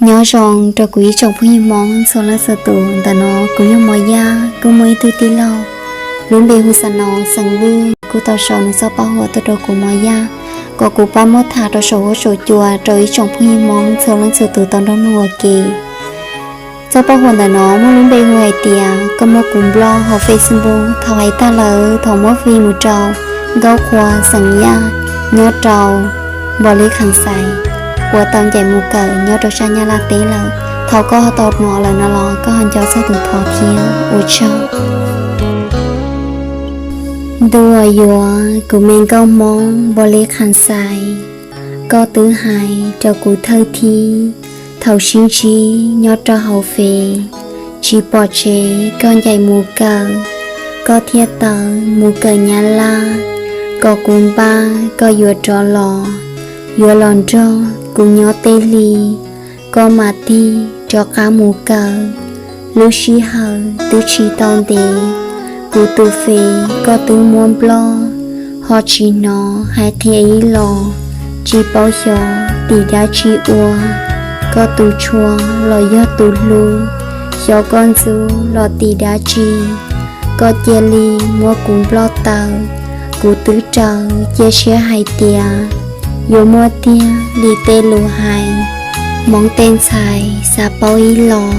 Nyob zoo rau kuv ib tsoom phooj ywg Hmoob txhua leej txhua tus. Ntawm no kuv yog Mos Yaj, kuj muaj ib tug tij laug lub npe hu Xa Nau xeem Vwj kuj tau sau nws txoj paj huam tuaj rau kuv Mos Yaj, kom kuv pab muab tham rau saum huab saum cua rau ib tsoom phooj ywg Hmoob txhua leej txhua tus tau nrog mloog ua ke. Txoj paj huam ntawm no muaj lub npe hu hais tias koj muab kuv nplob hauv Facebook. Thaum hais tag lawm, thaum muab fij mus rau Nkauj Qhua xeem Yaj nyob rau Npos Lis Kham Xais uas tau ncaim mus kawm nyob rau sab Nyab Laj teb lawm. Thaum koj ho tau hnov lawm no los koj ho nco txog tus thov thiab. Ua tsaug. Ntuj uas yuav kuv me nkauj Hmoob Npos Lis Kham Xais, koj twb hais rau kuv thawj thib thaum sib ntsib nyob rau hauv Fev, tsis pom tsev koj ncaim mus kawm, koj thiaj tawm mus kawm Nyab Laj, kom kuv npaj koj yuav rov los, yuav los nrog kuv nyob tej hli. Koj mam tig rov qab mus kawm. Lub sij hawm twb tsis tau ntev, kuv tus Fev koj twb muab nplob, ho tsis hnov hais qhia ib los. Tsis paub xyov tim dab tsi ua, koj tus tshua los yog tus hlub, xyov koj ntxub los tim dab tsi, koj cia li muab kuv nplob tawm. Kuv twb raws cia siab hais tias yuav muaj tiag li tej lus hais. Hmoob tej ntxhais xav paub ib los,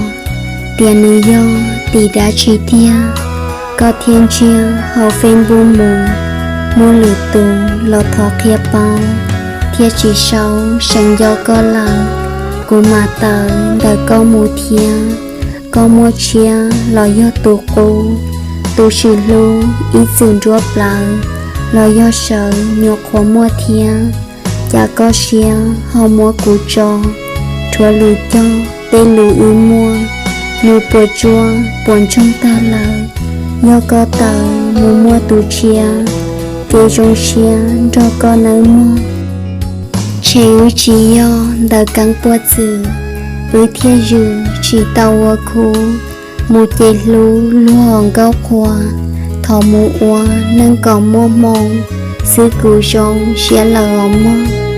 tias nws yog tim dab tsi tiag, koj thiaj ntsiag hauv Facebook mus, muaj lwm tus los thov qhia paub, thiaj tsis sau seev nco koj lawm. Kuv mam tawm ntawm koj mus thiab, koj muaj tshiab los yog tus qub, tus swm hlub ib txwm nruab plawv, los yog sawv nyuam qhuav muaj thiab. Cas koj siab ho muab kuv tso, rhuav lwm cog tej lus wb muaj, nws puas tsuaj puas ntsoog tag lawm. Yog koj tawm mus muaj tus tshiab, ces zoo siab nrog koj nawb mog. Tshem wb tsis yog ntawv keeb puag txwm, wb thiaj zwm tsis tau ua khub. Mus ces hlub luag os Nkauj Qhua, thov mus ua neej kom muaj hmoo, xwb kuv zoo siab lawm os mog.